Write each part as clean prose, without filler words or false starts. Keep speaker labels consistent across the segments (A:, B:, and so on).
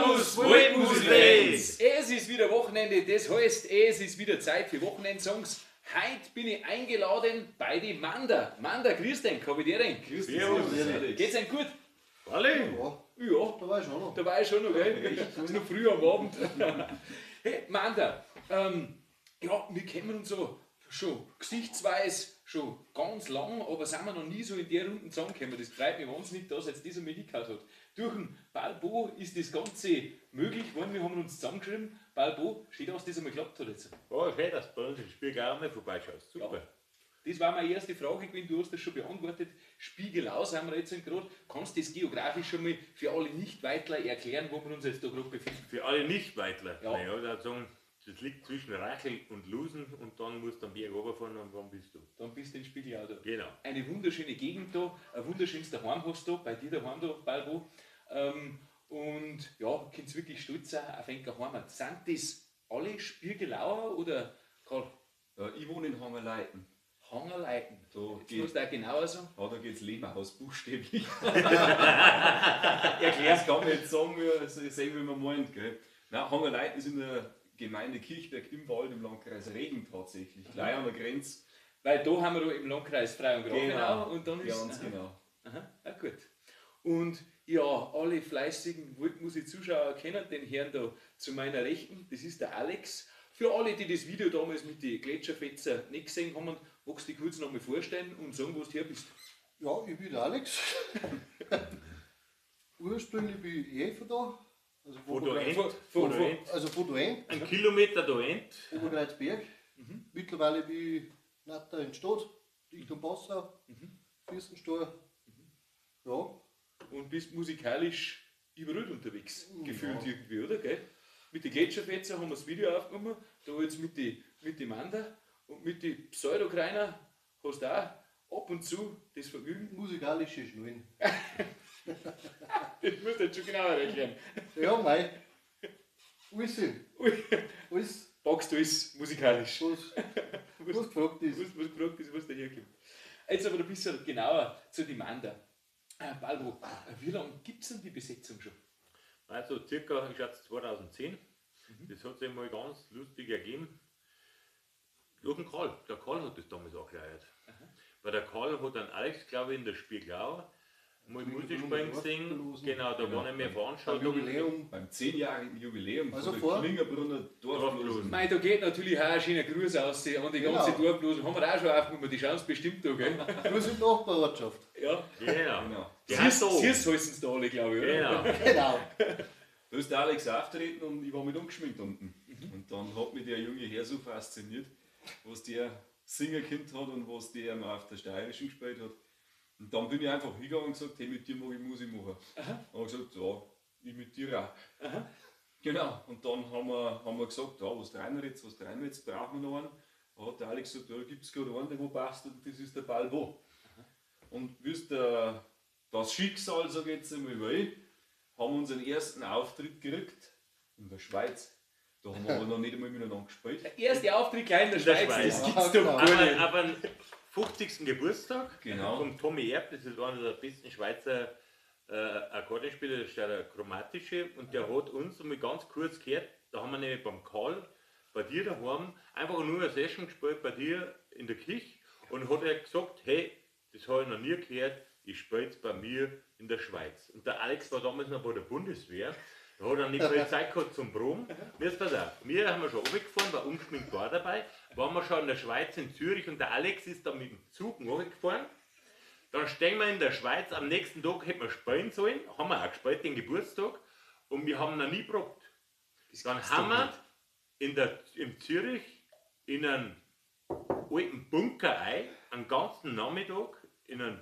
A: Servus, Waldmusik! Es ist wieder Wochenende, das heißt, es ist wieder Zeit für Wochenendsongs. Heute bin ich eingeladen bei die Manda. Manda, grüß dich, hab ich dir denn?
B: Grüß dich.
C: Servus.
A: Geht's euch gut?
C: Alle?
B: Ja,
A: Ja,
B: da war ich schon noch.
A: da war ich schon noch, gell? Es ist noch früh am Abend. Hey, Manda, ja, wir kennen uns so schon gesichtsweise schon ganz lang, aber sind wir noch nie so in der Runde zusammengekommen. Das freut mich wahnsinnig, dass jetzt das einmal hingehauen hat. Durch den Balbo ist das Ganze möglich geworden. Wir haben uns zusammengeschrieben. Balbo, schön, dass das einmal geklappt hat jetzt.
C: Oh, schön, dass du bei uns im Spiegel auch mal vorbeischaust. Super.
A: Ja. Das war meine erste Frage gewesen, du hast das schon beantwortet. Spiegelau sind wir jetzt gerade. Kannst du das geografisch schon mal für alle Nicht-Weitler erklären, wo wir uns jetzt da gerade befinden?
C: Für alle Nicht-Weitler.
A: Ja.
C: Naja, ich würde sagen, das liegt zwischen Rachel und Lusen und dann musst du am Berg runterfahren und dann bist du.
A: Dann bist du in Spiegelau da.
C: Genau.
A: Eine wunderschöne Gegend da, ein wunderschönes Daheim hast du, bei dir daheim da, Balbo. Und ja, könnt's wirklich stolz sein auf ein Heimat. Sind das alle Spiegelauer oder Karl?
B: Ja, ich wohne in Hangerleiten.
A: Hangerleiten?
B: Da
A: Jetzt
B: geht,
A: musst du auch genauer sagen.
B: ja, da geht's Leben aus, buchstäblich.
A: Erklär.
B: Das kann man jetzt sagen, sehen, wie man meint. Gell? Nein, Hangerleiten ist in der Gemeinde Kirchberg im Wald im Landkreis Regen tatsächlich, gleich an der Grenze.
A: Weil da haben wir da im Landkreis Freyung Grafenau und dann ist.
B: Ganz genau.
A: Aha, ja, gut. Und ja, alle fleißigen Waldmusik-Zuschauer kennen den Herrn da zu meiner Rechten, das ist der Alex. Für alle, die das Video damals mit den Gletscherfetzer nicht gesehen haben, magst du dich kurz nochmal vorstellen und sagen, wo du her bist?
D: Ja, ich bin der Alex. Ursprünglich bin ich eh von da. Also
C: Von da end,
A: Von-
C: von da
A: von-
C: end.
D: Also von da end,
C: Ein Kilometer da end.
D: Oberkreuzberg. Mittlerweile bin ich nicht in Stadt, Richtung Passau, Fürstenstall. Ja,
A: Und bist musikalisch überall unterwegs, gefühlt
D: Ja.
A: irgendwie, oder? Gell? Mit den Gletscherfetzer haben wir das Video aufgenommen, da jetzt mit den mit die Manda und mit den Pseudokreiner hast du auch ab und zu das Vergnügen.
D: musikalische Schnullen.
A: Das musst du jetzt schon genauer erklären.
D: Ja, mei. Alles, alles,
A: Packst du es musikalisch?
D: was gefragt ist.
A: Was gefragt ist, was daherkommt. Jetzt aber ein bisschen genauer zu die Manda. Balbo, wie lange gibt es denn die Besetzung schon?
C: Also circa, ich schätze 2010. Das hat sich mal ganz lustig ergeben. Durch den Karl. Der Karl hat das damals angeleiert. Weil der Karl hat dann Alex, glaube ich, in der Spiegelau mal Musik spielen gesehen.
D: Dorfblosen.
C: Genau, da war nämlich eine
D: Beim
C: Veranstaltung.
D: Jubiläum.
B: Beim 10-jährigen Jubiläum
D: Also
B: von
D: vor-
B: der Klingerbrunner Dorflosen.
C: Dorflosen.
A: Mei, da geht natürlich auch ein schöner Gruß aus an die ganze
D: Genau.
A: Dorflosen. Haben wir auch schon aufgenommen, die schauen es bestimmt da, gell?
D: Grüß in die Nachbarortschaft.
A: Ja.
C: Genau.
B: Genau.
C: Die haben
A: Siehst
C: da.
A: siehst heißen sie da alle, glaube ich, oder?
C: Genau.
D: Genau.
B: Da ist der Alex auftreten und ich war mit ungeschminkt unten. Und dann hat mich der junge Herr so fasziniert, was der singen Kind hat und was der auf der Steirischen gespielt hat. Und dann bin ich einfach hingegangen und gesagt, hey, mit dir mag ich Musik machen. Und er gesagt, ja, ich mit dir auch. Genau. Und dann haben wir gesagt, ja, was treiben wir jetzt, was treiben wir jetzt, brauchen wir noch einen. Da hat der Alex gesagt, ja, da gibt es gerade einen, der wo passt und das ist der Balbo. Und wie es das Schicksal, sag ich jetzt einmal, will, haben wir unseren ersten Auftritt gekriegt in der Schweiz. Da haben wir aber noch nicht einmal miteinander gespielt.
A: Der erste Auftritt gleich in der
C: In der
A: Schweiz,
C: Schweiz.
A: das gibt's doch
D: Genau.
A: gar nicht.
C: Aber am 50. Geburtstag
B: Genau.
C: vom Tommy Erb, das ist einer der besten Schweizer Akkordeonspieler, das ist der chromatische, und der hat uns einmal ganz kurz gehört, da haben wir nämlich beim Karl, bei dir daheim, einfach nur eine Session gespielt, bei dir in der Küche, und hat er gesagt, hey, das habe ich noch nie gehört, ich spiele jetzt bei mir in der Schweiz. Und der Alex war damals noch bei der Bundeswehr, da hat er nicht viel Zeit gehabt zum Proben. Mir ist pass auf, wir haben schon runtergefahren, war ungeschminkt war dabei, waren wir schon in der Schweiz, in Zürich, und der Alex ist dann mit dem Zug nachgefahren. Dann stehen wir in der Schweiz, am nächsten Tag hätten wir spielen sollen, haben wir auch gespielt, den Geburtstag, und wir haben noch nie probt. Dann
A: gibt's
C: haben
A: doch
C: wir in Zürich in einem alten Bunker ein, einen ganzen Nachmittag in einem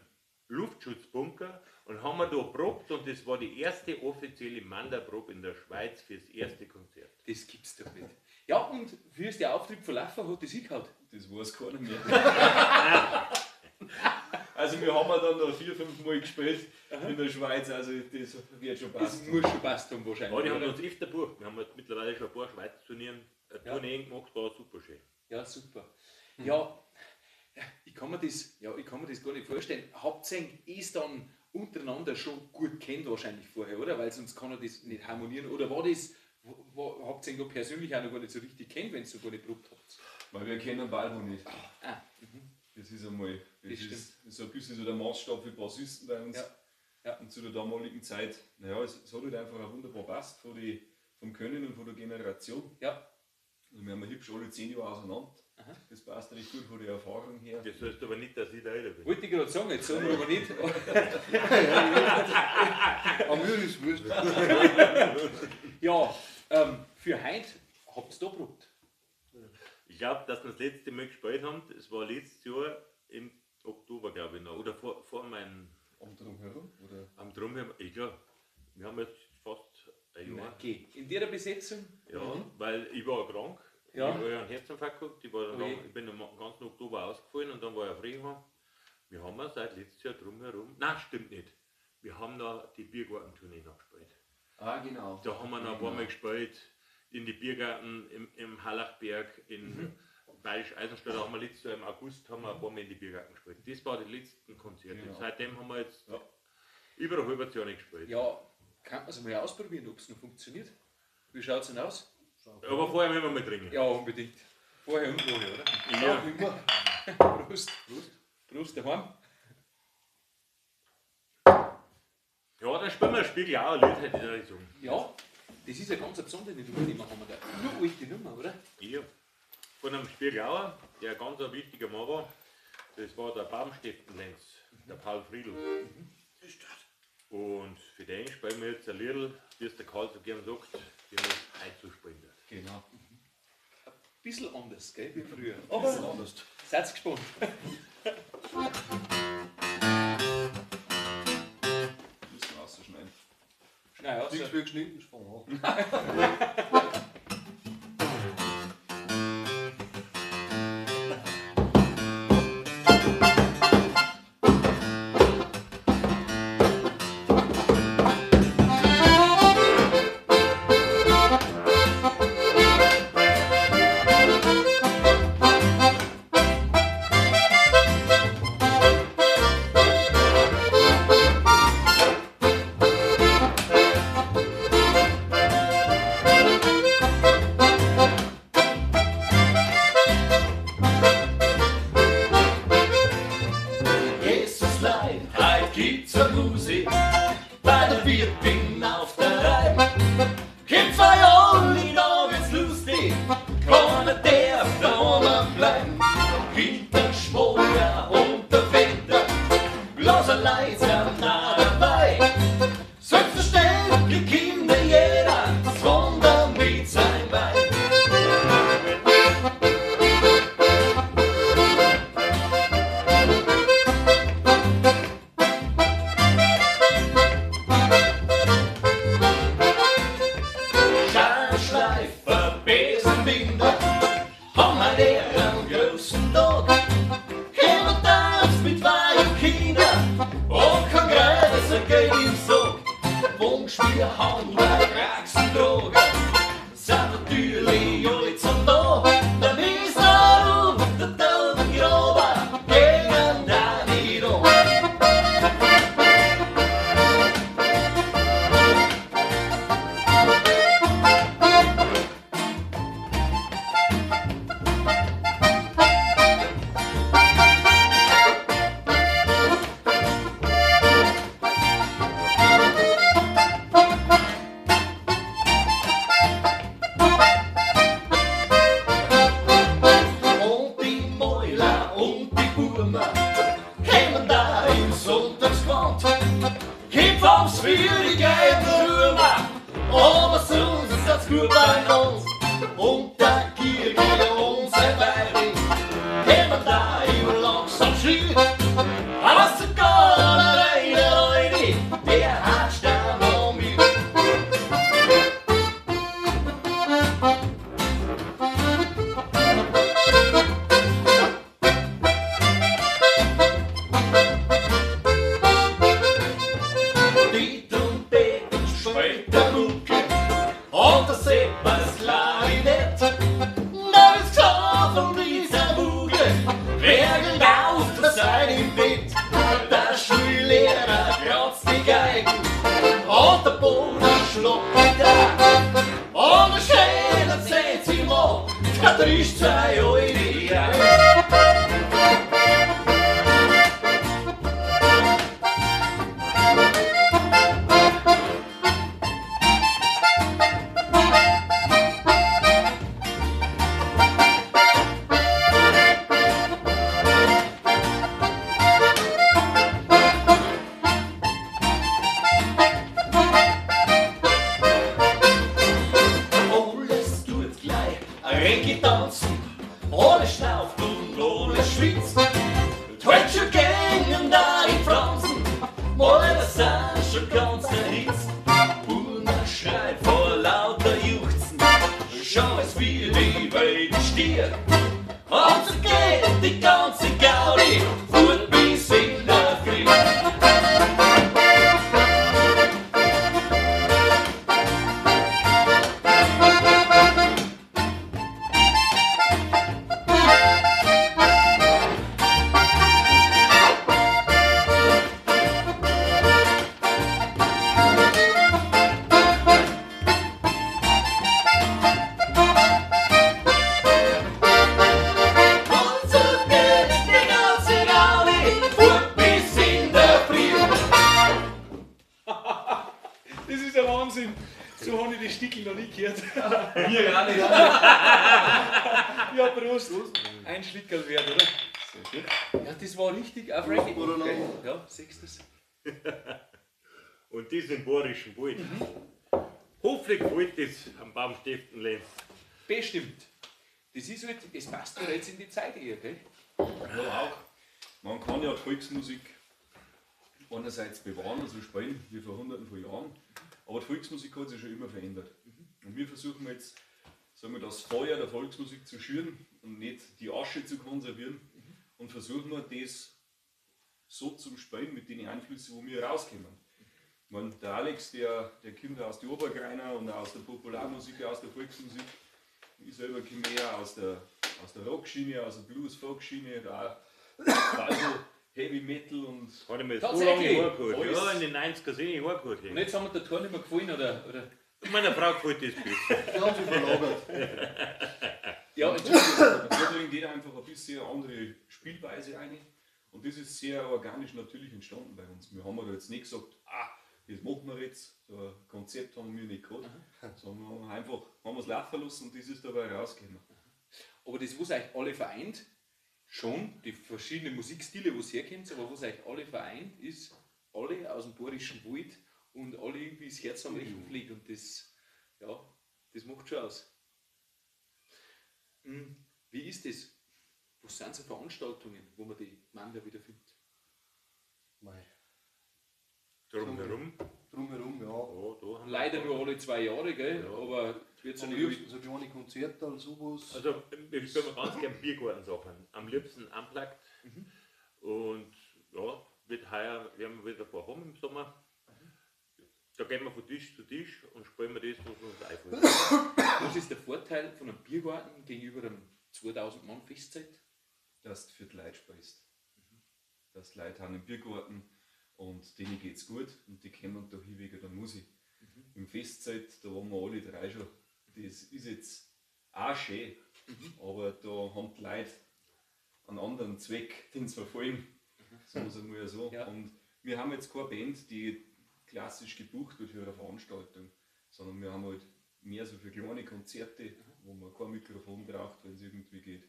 C: Luftschutzbunker und haben wir da probt und das war die erste offizielle Manda-Probe in der Schweiz fürs erste Konzert.
A: Das gibt's doch nicht. Ja, und wie ist der Auftritt verlaufen? Hat das hingehauen?
B: Das weiß keiner mehr. Also wir haben ja dann noch 4, 5 Mal gespielt in der Schweiz, also das wird schon
A: Das
B: passen.
A: muss schon passt haben wahrscheinlich.
C: Ja, die haben
A: oder?
C: uns öfter gebucht. Wir haben jetzt mittlerweile schon ein paar Schweizer Turnieren,
A: Ja.
C: Tourneen gemacht, war super schön.
A: Ja, super. Ja, ich kann mir das, ja, ich kann mir das gar nicht vorstellen. Habt ihr es dann untereinander schon gut kennt wahrscheinlich vorher, oder? Weil sonst kann er das nicht harmonieren. Oder war das, habt ihr ihn da persönlich auch noch gar nicht so richtig kennt, wenn ihr so gar nicht probt habt?
B: Weil wir kennen Balbo nicht.
A: Ah,
B: Das ist einmal, das,
A: Das
B: ist so ein bisschen so der Maßstab für Bassisten bei uns.
A: Ja. Ja.
B: Und zu der damaligen Zeit, naja, es hat halt einfach auch wunderbar passt vom Können und von der Generation.
A: Ja.
B: Also wir haben hübsch alle 10 Jahre auseinander.
A: Aha.
B: Das passt recht gut von der Erfahrung her.
C: Das heißt aber nicht, dass ich da älter bin.
A: Wollte ich gerade sagen, jetzt sagen wir aber nicht.
D: Am mir ist wurscht.
A: Ja, für heute habt ihr da probt.
C: Ich glaube, dass wir das letzte Mal gespielt haben, das war letztes Jahr im Oktober, glaube ich noch. Oder vor meinem
B: Am Drumherum? Oder?
C: am Drumherum. Ich glaube, wir haben jetzt fast ein Jahr.
A: Okay. In der Besetzung?
C: Ja, weil ich war krank.
A: Ja.
C: Ich habe ja einen Herzinfarkt gehabt. Ich, war dann
A: Oh je.
C: lang, ich bin im ganzen Oktober ausgefallen und dann war ich auf Reha. Wir haben ja seit letztes Jahr drumherum. Nein, stimmt nicht. Wir haben da die Biergartentournee noch gespielt.
B: Ah, genau.
C: Da haben wir noch ein paar Mal gespielt. In die Biergarten, im Hallachberg, in Bayerisch Eisenstadt. Da haben wir letztes Jahr im August haben wir ein paar Mal in die Biergarten gespielt. Das waren die letzten Konzerte.
B: Genau.
C: Seitdem haben wir jetzt
B: Ja.
C: über ein halbes Jahr nicht gespielt.
A: Ja, kann man es mal ausprobieren, ob es noch funktioniert? Wie schaut es denn aus?
C: Aber vorher müssen wir mal trinken.
A: Ja, unbedingt. Vorher und nachher, oder?
C: Ja.
D: Immer.
A: Prost. Prost. Prost daheim.
C: Ja, dann spielen wir ein Spiegel auch ein Lied, hätte ich sagen.
A: Ja, das ist eine ganz besondere Nummer, die wir haben da. Nur alte Nummer, oder?
C: Ja. Von einem Spiegelauer, der ganz ein wichtiger Mann war, das war der Baumstäftenlenz, der Paul Friedl. Und für den spielen wir jetzt ein Liedl, wie es der Karl so gern sagt, wie man es heute so spielen wird.
B: Genau.
A: Ein bisschen anders, gell, wie früher.
B: Bisschen
A: Aber
B: anders.
A: seid gespannt.
B: Müssen wir rausschneiden.
A: Schnell aus.
D: Nichts wird geschnitten, fang an.
E: Jesus Leid, heut gibt's a Musik bei der Wirtin auf der Reim. Kommt zwei alle, da wird's lustig, keiner darf daheim bleiben. Kommt der Schmoller und der Vetter, bloß allein sind nah dabei. Selbstverständlich kommt jeder, das Wunder mit sein Wein. Scharschleifer, Besenbinder, haben halt ihren großen Tag. Immer tanzt mit zwei Kindern und kein Greiser geht im Sack. Wunschbier, Handwerk, Kraxen, Drogen sind natürlich alle zum da. Der Mieser und der Taubengraber gehen da nicht um. Und die Mäuler und die Burmer kämen da im Sonntagsgewand. Kipp aufs Führig geht rüber, aber sonst ist das gut bei uns. Und der Kirche und sein Weibing kämen da immer langsam schief. Aber sogar der eine Leute, der hat Stern um mich. Die Trompete spielt der Mucke und der Sepp als Klavier. noch wieder. Und ein schöner Zehn-Zimmer, der drischt sei eure ein. Alles tut gleich Reggae tanzen, alles schnauft und alles schwitzt. Die schon gängen da die Fransen, mal das sind schon ganz erhitzt. Burner schreit vor lauter Juchzen, schau es wie die Welt stier. Und so geht die ganze Gaudi fort bis in der Früh. Und so geht die ganze Gaudi fort bis in der Früh.
A: Das ist der Wahnsinn. So habe ich die Stickel noch nie gehört.
B: Wir auch nicht.
A: Ja, Prost. Ein Schlickerl wert, oder?
B: Sehr schön.
A: Ja, das war richtig auf Reggae.
D: Oder
A: Gell? Ja, siehst du das?
C: Und das im bayerischen Wald. Hoffentlich gefällt das am Baumstiftenlenz.
A: Bestimmt. Das ist halt, es passt ja jetzt in die Zeit eher, gell?
B: Ja, auch. Man kann ja die Volksmusik einerseits bewahren, also spielen, wie vor hunderten von Jahren, aber die Volksmusik hat sich schon immer verändert. Und wir versuchen jetzt, sagen wir, das Feuer der Volksmusik zu schüren und nicht die Asche zu konservieren und versuchen wir das so zum Spielen mit den Einflüssen, wo wir rauskommen. Ich meine, der Alex, der kommt aus der Obergreiner und aus der Popularmusik, aus der Volksmusik. Ich selber komme eher aus der Rockschiene, aus der Blues-Folk-Schiene, da also Heavy Metal und
C: Hat ich mir so lange
A: Tatsächlich?
C: hergeholt.
B: Alles.
C: Ja, in den 90er sind ich hergeholt.
A: Und jetzt haben wir der Tor nicht mehr gefallen, oder? Oder?
C: Meiner Frau gefällt das besser.
D: Die haben sie verlagert.
A: Ja, Entschuldigung.
B: deswegen geht einfach ein bisschen eine andere Spielweise rein. Und das ist sehr organisch natürlich entstanden bei uns. Wir haben da jetzt nicht gesagt, das machen wir jetzt, so ein Konzept haben wir nicht gehabt, sondern wir haben einfach haben es laufen lassen und das ist dabei rausgekommen.
A: Aber das, was euch alle vereint, schon die verschiedenen Musikstile, wo es herkommt, aber was euch alle vereint, ist alle aus dem bayerischen Wald und alle irgendwie das Herz am rechten Fleck. Und das, ja, das macht schon aus. Wie ist das? Was sind so Veranstaltungen, wo man die Manda wiederfindet?
D: Mei,
C: Drumherum.
D: drumherum, ja.
C: Ja, da haben wir
A: Leider nur alle 2 Jahre, gell?
C: Ja.
A: Aber wird so
D: Am
A: nicht.
D: liebsten so kleine Konzerte und sowas.
C: Also, wir spielen ganz gern Biergartensachen. Am liebsten unplugged. Und ja, wird heuer werden wir wieder ein paar haben im Sommer. Da gehen wir von Tisch zu Tisch und spielen wir das, was uns einfällt.
A: Was ist der Vorteil von einem Biergarten gegenüber einem 2000 Mann Festzelt?
B: Dass du für die Leute spielst. Dass die Leute haben im Biergarten und denen geht es gut und die kommen da hin wegen der Musik. Im Festzelt, da waren wir alle drei schon. Das ist jetzt auch schön, aber da haben die Leute einen anderen Zweck, den sie verfolgen. Sagen wir es einmal so.
A: Ja.
B: Und wir haben jetzt keine Band, die klassisch gebucht wird für eine Veranstaltung, sondern wir haben halt mehr so für kleine Konzerte, wo man kein Mikrofon braucht, wenn es irgendwie geht.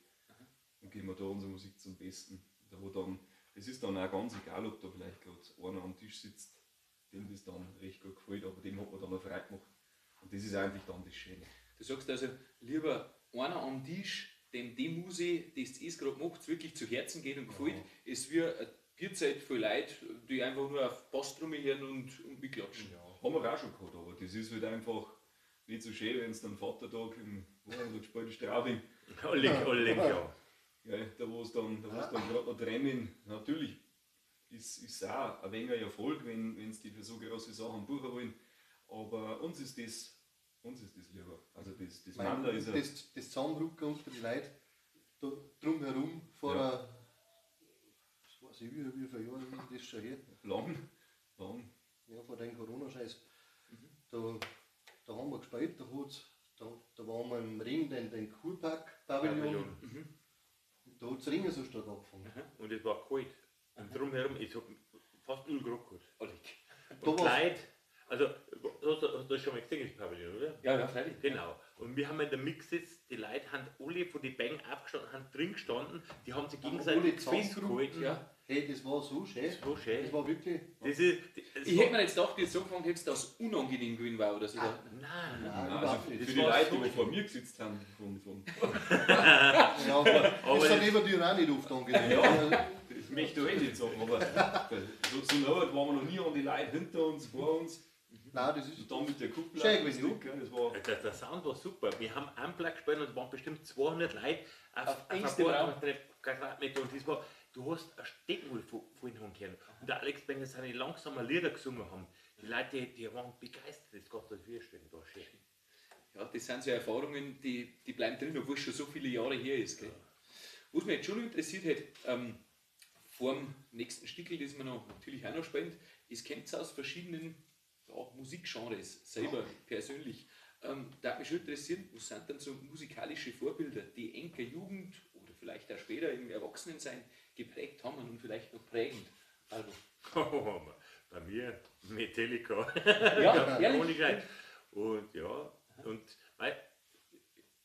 B: Und geben wir da unsere Musik zum Besten. Da wo dann, es ist dann auch ganz egal, ob da vielleicht gerade einer am Tisch sitzt, dem das dann recht gut gefällt, aber dem hat man dann auch frei gemacht. Und das ist eigentlich dann das Schöne.
A: Du sagst also, lieber einer am Tisch, dem die Musik, die es gerade macht, wirklich zu Herzen geht und gefällt, es wird eine Bierzeit für Leute, die einfach nur auf Basstrommel hören und mitklatschen.
B: Ja, haben wir auch schon gehabt, aber das ist halt einfach nicht so schön, wenn es dann Vatertag im, wo haben wir da gespielt, in Straubing,
C: Alle, ja.
B: gell, da wo es dann, gerade noch trennen, natürlich ist es auch ein wenig ein Erfolg, wenn es die für so große Sachen buchen wollen, aber uns ist das lieber. Also das
D: Mein,
B: Mandla ist ja,
D: das Zusammenrücken unter die Leute da drumherum vor
B: Ja.
D: einer, das weiß ich wie viele Jahre ist das schon her,
B: lang, lang.
D: ja, vor dem Corona-Scheiß. Da Da haben wir gespielt, da waren wir im Ring, den Kurpark-Pavillon. Da hat es Ringen so stark angefangen.
C: Und es war kalt. Und drumherum, es hat fast 0 Grad gehabt.
D: Da
C: Und
D: war's-
C: Leute, also hast du das schon mal gesehen, das Pavillon, oder?
A: Ja, ja, freilich.
C: Genau. Und wir haben in der Mix gesetzt, die Leute haben alle von den Bänken aufgestanden, haben drin gestanden, die haben sich
D: Haben
C: gegenseitig
D: alle zusammengerückt,
C: festgehalten.
A: Ja.
D: Hey, das war so schön.
C: Das war schön.
D: Das war wirklich.
C: Das ist, das
A: Ich hätte mir jetzt gedacht, wie du so angefangen hättest, dass es unangenehm gewesen war oder so.
D: Nein,
C: Nein.
B: Also
D: überhaupt
B: für
D: nicht.
B: die
C: war
B: Leute,
C: so
B: die vor mir gesetzt haben, von
D: Ja,
C: Aber
D: ist dann
C: das-
D: über die auch nicht oft angenehm.
B: Ja. Das möchte ich eh nicht sagen, aber so nah waren wir noch nie an die Leute hinter uns, vor uns.
D: Nein, das ist.
B: Und dann mit der Kuppel.
D: Schön gewesen,
B: das, gell, das war
C: Der Sound war super. Wir haben einen Platz gespielt und es waren bestimmt 200 Leute
A: Auf
C: auf
A: engstem
C: ein paar
A: Raum.
C: Quadratmeter. Und das war, du hast ein Steckenwohl vorhin haben können. Und der Alex Bengel seine langsamen Lieder gesungen haben. Die Leute, die waren begeistert, das kannst du dir vorstellen. Das war schön.
A: Ja, das sind so Erfahrungen, die bleiben drin, obwohl es schon so viele Jahre her ist. Gell? Was mich jetzt schon noch interessiert hätte, vor dem nächsten Stickel, das wir noch natürlich auch noch spielen, es kennt aus verschiedenen Musikgenres selber persönlich. Da hat mich schon interessieren, was sind denn so musikalische Vorbilder, die enker Jugend oder vielleicht auch später im Erwachsenensein geprägt haben und vielleicht noch prägend? Also,
C: Bei mir Metallica.
A: ja, ehrlich?
C: Ohne Scheiß. Und ja, und mei,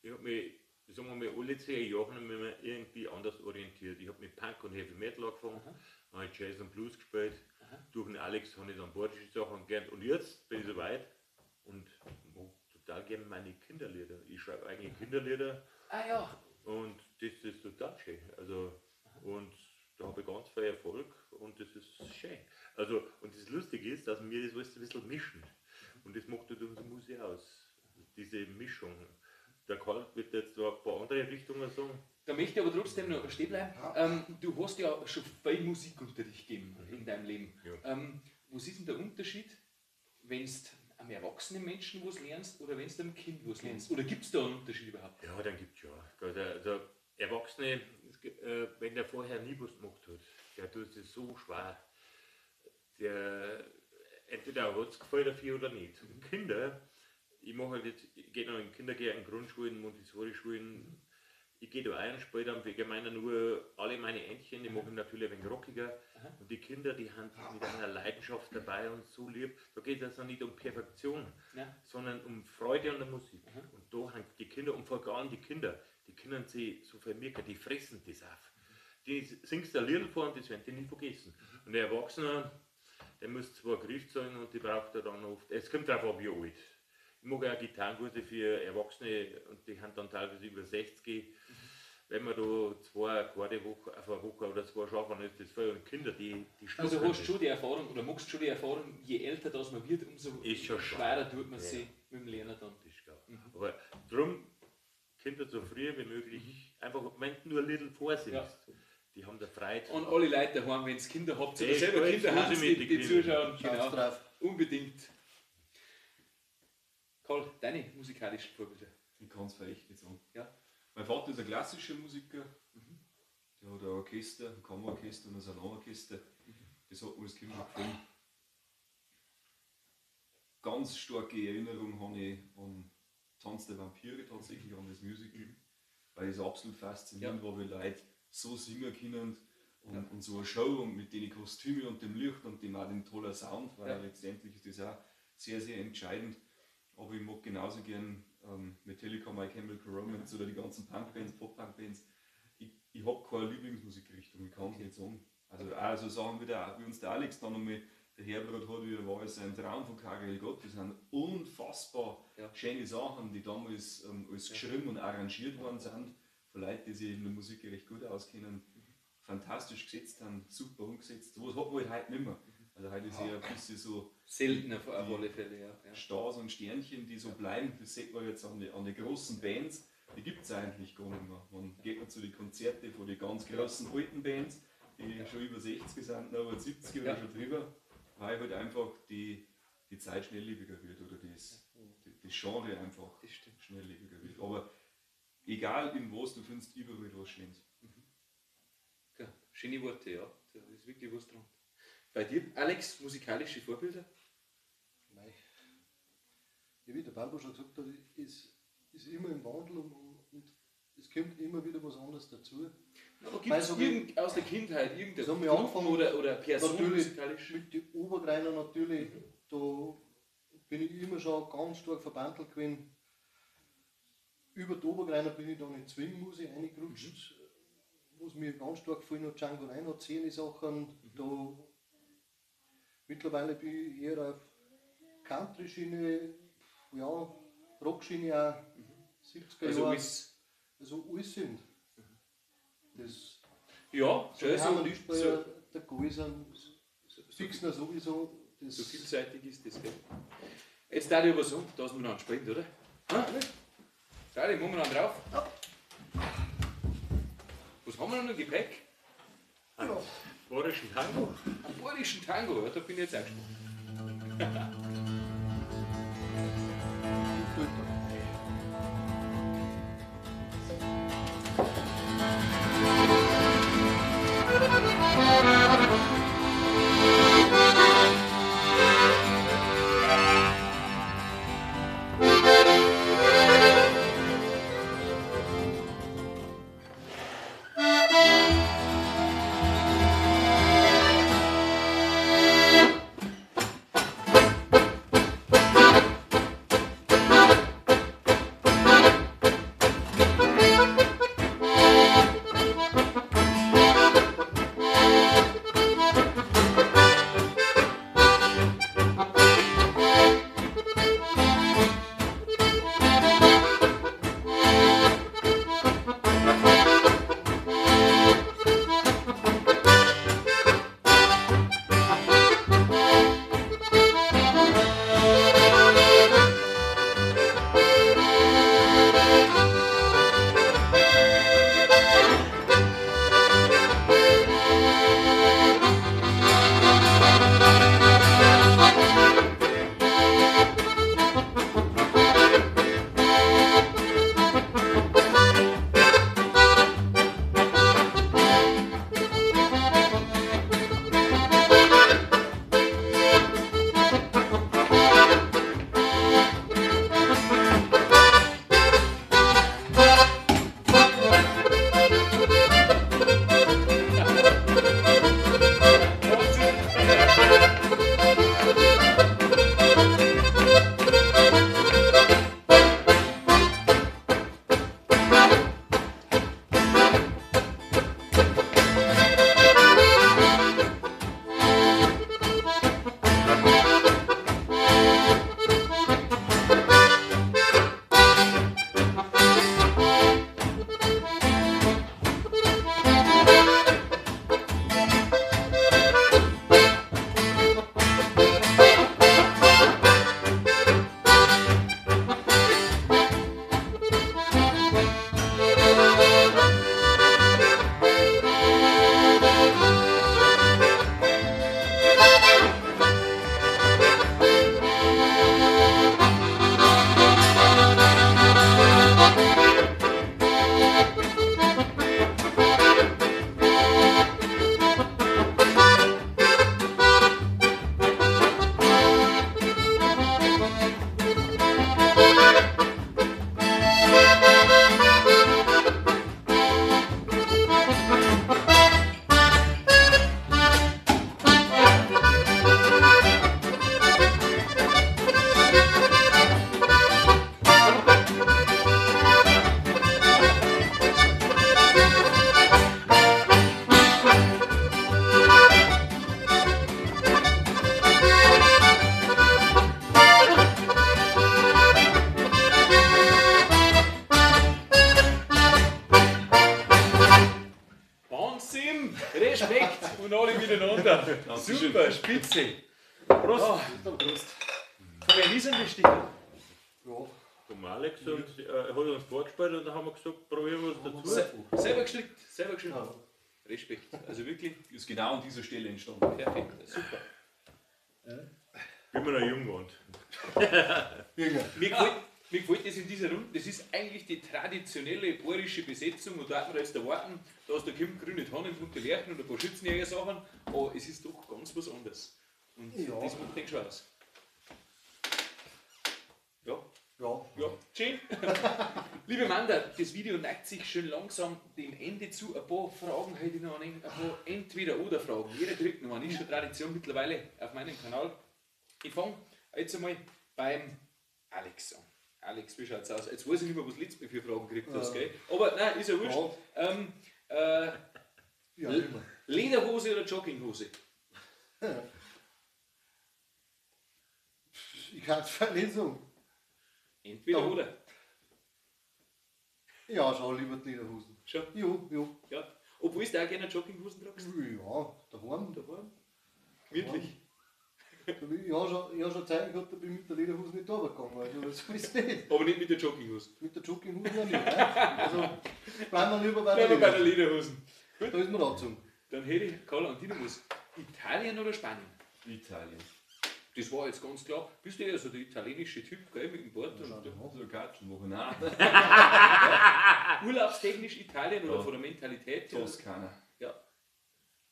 C: ich habe mich, sagen wir mal, alle 10 Jahre habe ich mich irgendwie anders orientiert. Ich habe mit Punk und Heavy Metal angefangen, dann habe ich Jazz und Blues gespielt. Durch den Alex habe ich dann bayerische Sachen gelernt. Und jetzt bin ich soweit und mag total gerne meine Kinderlieder. Ich schreibe eigentlich Kinderlieder.
A: Ah ja.
C: Und das ist total schön. Also, und da habe ich ganz viel Erfolg und das ist schön. Also, und das Lustige ist, dass wir das alles ein bisschen mischen. Und das macht halt unsere Musik aus. Diese Mischung. Der Karl wird jetzt noch ein paar andere Richtungen sagen.
A: Da möchte ich aber trotzdem noch stehen bleiben. Du hast ja schon viel Musikunterricht gegeben in deinem Leben.
C: Ja.
A: Was ist denn der Unterschied, wenn du einem erwachsenen Menschen was lernst oder wenn du einem Kind was lernst? Oder gibt es da einen Unterschied überhaupt?
C: Ja, dann gibt es schon. Also, Erwachsene, wenn der vorher nie was gemacht hat, der tut sich so schwer. Der, entweder hat es gefallen dafür oder nicht. Und Kinder, ich mache halt jetzt, ich gehe noch in Kindergärten, Grundschulen, Montessori-Schulen, ich gehe da ein, spiele dann wegen meiner nur alle meine Entchen, die mache ich natürlich ein wenig rockiger. Und die Kinder, die haben mit einer Leidenschaft dabei und so lieb. Da geht es also nicht um Perfektion,
A: Ja.
C: sondern um Freude an der Musik. Und da haben die Kinder, und vor allem die Kinder, die können sich so vermerken, die fressen das auf. Die singst ein Lied vor und das werden die nie vergessen. Und der Erwachsene, der muss zwar Griff sein und die braucht er dann oft. Es kommt darauf an, wie alt. Ich mag auch Gitarrenkurse für Erwachsene und die haben dann teilweise über 60. Wenn man da 2 Akkorde auf eine Woche oder 2 schaffen, dann ist das voll. Und Kinder, die
A: Also
C: schlucken
A: hast du
C: das.
A: schon die Erfahrung oder magst schon die Erfahrung, je älter das man wird, umso
C: Ist schon
A: schwerer tut man
C: Ja.
A: sich mit dem Lernen dann.
C: Das ist klar. Aber drum, Kinder so früh wie möglich, einfach, wenn du nur ein little vorsingst,
A: Ja.
C: die haben da Freude.
A: Und alle Leute daheim, wenn ihr Kinder habt oder
C: Hey,
A: selber
C: spielt's
A: Kinder
C: Musik
A: habt,
C: mit
A: die
C: den
A: die
C: Kindern.
A: zuschauen,
D: Schaut's
A: genau,
D: drauf.
A: unbedingt. Karl, deine musikalischen Vorbilder.
B: Ich kann es vielleicht nicht sagen.
A: Ja.
B: Mein Vater ist ein klassischer Musiker. Der hat ein Orchester, ein Kammerorchester und ein Salonorchester. Das hat mir als Kind schon gefallen. Ganz starke Erinnerung habe ich an Tanz der Vampire tatsächlich, an das Musical. Weil es absolut faszinierend war, wie Leute so singen können und so eine Show und mit den Kostümen und dem Licht und dem auch dem tollen Sound, weil
A: Ja.
B: letztendlich ist das auch sehr, sehr entscheidend. Aber ich mag genauso gern Metallica, My Chemical Romance oder die ganzen Punkbands, Pop-Punk-Bands. Ich habe keine Lieblingsmusikrichtung, ich kann es nicht sagen. Also auch so Sachen wie, wie uns der Alex dann nochmal der Herbert hat, wie war es ein Traum von Karel Gott, das sind unfassbar schöne Sachen, die damals als geschrieben und arrangiert worden sind, von Leuten, die sich in der Musik recht gut auskennen, fantastisch gesetzt haben, super umgesetzt. Sowas hat man halt heute nicht mehr. Also heute ist eher ein bisschen so
A: Seltener auf alle Fälle, ja. Ja.
B: Stars und Sternchen, die so bleiben, das sieht man jetzt an die großen Bands, die gibt es eigentlich gar nicht mehr. Man geht mal zu den Konzerten von den ganz großen alten Bands, die schon über 60 sind, aber 70 oder schon drüber, weil halt einfach die Zeit schnelllebiger wird oder das Genre einfach
A: Das stimmt.
B: schnelllebiger wird. Aber egal in was, du findest überall was Schönes.
A: Ja, schöne Worte, ja. Da ist wirklich was dran. Bei dir, Alex, musikalische Vorbilder?
D: Mei. wie der Bambo schon gesagt hat, ist immer im Wandel und es kommt immer wieder was anderes dazu.
A: Aber gibt es aus der Kindheit irgendeine
D: Gruppe
A: oder Person
D: natürlich,
A: musikalisch?
D: Mit den Obergreiner natürlich, da bin ich immer schon ganz stark verbandelt gewesen. Über die Obergreiner bin ich dann in Zwingmusik reingerutscht, was mir ganz stark gefallen hat. Django Reinhardt, zehn Sachen. Da mittlerweile bin ich eher auf Country-Schiene, ja, Rock-Schiene auch, 70er
A: Also
D: Jahre.
A: alles.
D: Also alles sind. Das
A: Ja,
D: so,
A: so,
D: so, der Gäusern, Fixner sowieso. Das
A: so vielseitig ist das, gell? Jetzt darf ich aber sagen, dass wir noch spielen, oder? Da, die machen wir dann drauf.
D: Ja.
A: Was haben wir noch im Gepäck?
C: Einen bayerischen Tango.
A: Einen bayerischen Tango, ja, da bin ich jetzt auch gespannt. Respekt und alle miteinander. Super, spitze. Prost. Oh. Prost. Wer ist denn das Sticker?
D: Ja.
C: Vom Alex und, hat uns vorgespielt und dann haben wir gesagt, probieren wir was dazu.
A: Selber gestrickt, selber gestrickt. Ja. Respekt. Also wirklich.
B: Ist genau an dieser Stelle entstanden.
A: Perfekt, super.
C: Wie wir noch jung waren.
A: Mir gefällt das in dieser Runde, das ist eigentlich die traditionelle bayerische Besetzung und da hat man jetzt erwarten, dass da kommt grüne Tannen, bunte Lerchen und ein paar Schützenjäger-Sachen, aber es ist doch ganz was anderes. Und ja, das macht den schon aus. Ja.
D: Ja.
A: Ja, schön. Liebe Manda, das Video neigt sich schon langsam dem Ende zu. Ein paar Fragen hätte ich noch, ein paar Entweder-Oder-Fragen. Jeder kriegt noch eine, ist schon Tradition mittlerweile auf meinem Kanal. Ich fange jetzt einmal beim Alex an. Alex, wie schaut's aus? Jetzt weiß ich nicht mehr, was du letztes Mal für Fragen gekriegt hast, gell? Aber nein, ist ja wurscht.
D: Ja. Ja, immer.
A: Lederhose oder Jogginghose?
D: Ich kann es nicht sagen.
A: Entweder
D: Ja.
A: oder.
D: Ja, schau lieber die Lederhosen.
A: Schon?
D: Jo, jo.
A: Ja. Obwohl du auch gerne Jogginghosen tragst?
D: Ja, daheim.
A: Daheim? Wirklich?
D: Da bin ich, ja, schon, ich hab schon Zeiten gehabt, da bin ich mit der Lederhose nicht runtergegangen. Also das ist nicht.
A: Aber nicht mit der Jogginghose.
D: Mit der Jogginghose auch nicht. Ne? Also bleiben wir lieber bei der
A: Bleiben wir bei der
D: Lederhose.
A: Lederhosen.
D: Da ist mir angezogen.
A: Dann hätte ich Karl an dich was. Italien oder Spanien?
B: Italien.
A: Das war jetzt ganz klar. Bist du eher so der italienische Typ, gell, mit dem Bart? Und
B: So Katschen machen. Nein.
A: urlaubstechnisch Italien oder
B: Ja.
A: von der Mentalität her?
B: Toskana.
A: Ja.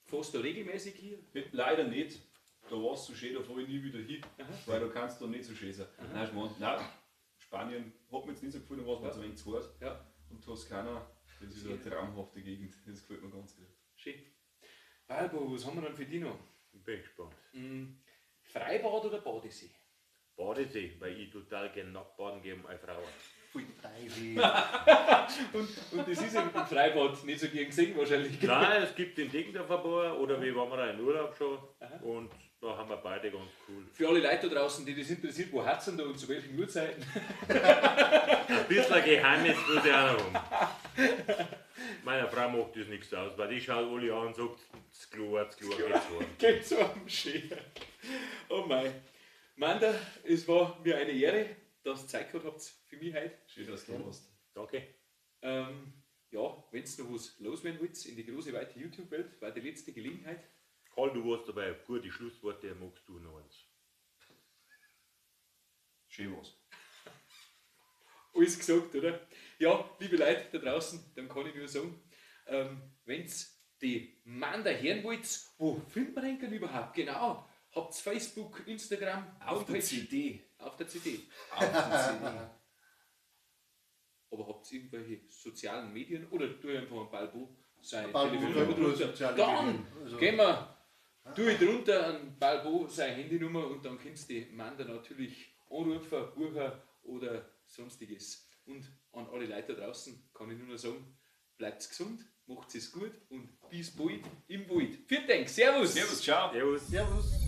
A: Fährst du regelmäßig hier?
B: Leider nicht. Da war es so schön, da fahre ich nie wieder hin, weil da kannst du nicht so schön sein. Nein, Schmarrn. Nein, Spanien hat mir jetzt nicht so gefallen, da war es mir zu wenig zu heiß.
A: Ja.
B: Und Toskana, das ist eine traumhafte Gegend, das gefällt mir ganz gut.
A: Schön. Balbo, was haben wir denn für dich noch?
C: Ich bin gespannt.
A: Freibad oder Badesee?
C: Badesee, weil ich total gerne nackt baden gehe um eine Frau.
D: Pfui, Teufel.
A: Und das ist im Freibad nicht so gern gesehen wahrscheinlich.
C: Nein, es gibt den Deggendorf ein paar, oder wir waren da in Urlaub schon und da haben wir beide ganz cool.
A: Für alle Leute da draußen, die das interessiert, wo hat's denn da und zu welchen Uhrzeiten?
C: Ein bisschen ein Geheimnis muss ich auch noch haben. Meiner Frau macht das nichts aus, weil die schaut alle an und sagt, das Klo, das Klo, geht's heim.
A: Geht so am Schön. Oh mein. Manda, es war mir eine Ehre, dass ihr Zeit gehabt habt für mich heute.
B: Schön, dass du da warst.
C: Danke.
A: Ja, wenn ihr noch was loswerden wollt in die große, weite YouTube-Welt, war die letzte Gelegenheit.
C: Karl, du warst dabei, gute Schlussworte, magst du noch eins?
B: Schön war's.
A: Alles gesagt, oder? Ja, liebe Leute da draußen, dann kann ich nur sagen, wenn's die Manda hören wollt, wo findet man den denn überhaupt? Genau. Habt's Facebook, Instagram,
B: Auf der
A: Homepage?
B: CD.
A: Auf der CD.
B: Auf der CD.
A: Aber habt ihr irgendwelche sozialen Medien oder tu einfach einen Balbo sein
D: Balbo,
A: Telefonnummer
D: ja,
A: drunter?
D: soziale
A: Dann
D: Medien, also-
A: gehen wir, tu ich drunter an Balbo seine Handynummer und dann kannst du die Manda natürlich anrufen, buchen oder sonstiges. Und an alle Leute da draußen kann ich nur noch sagen, bleibt gesund, macht es gut und bis bald im Wald. Vielen Dank, Servus!
B: Servus, ciao.
C: Servus.
D: Servus.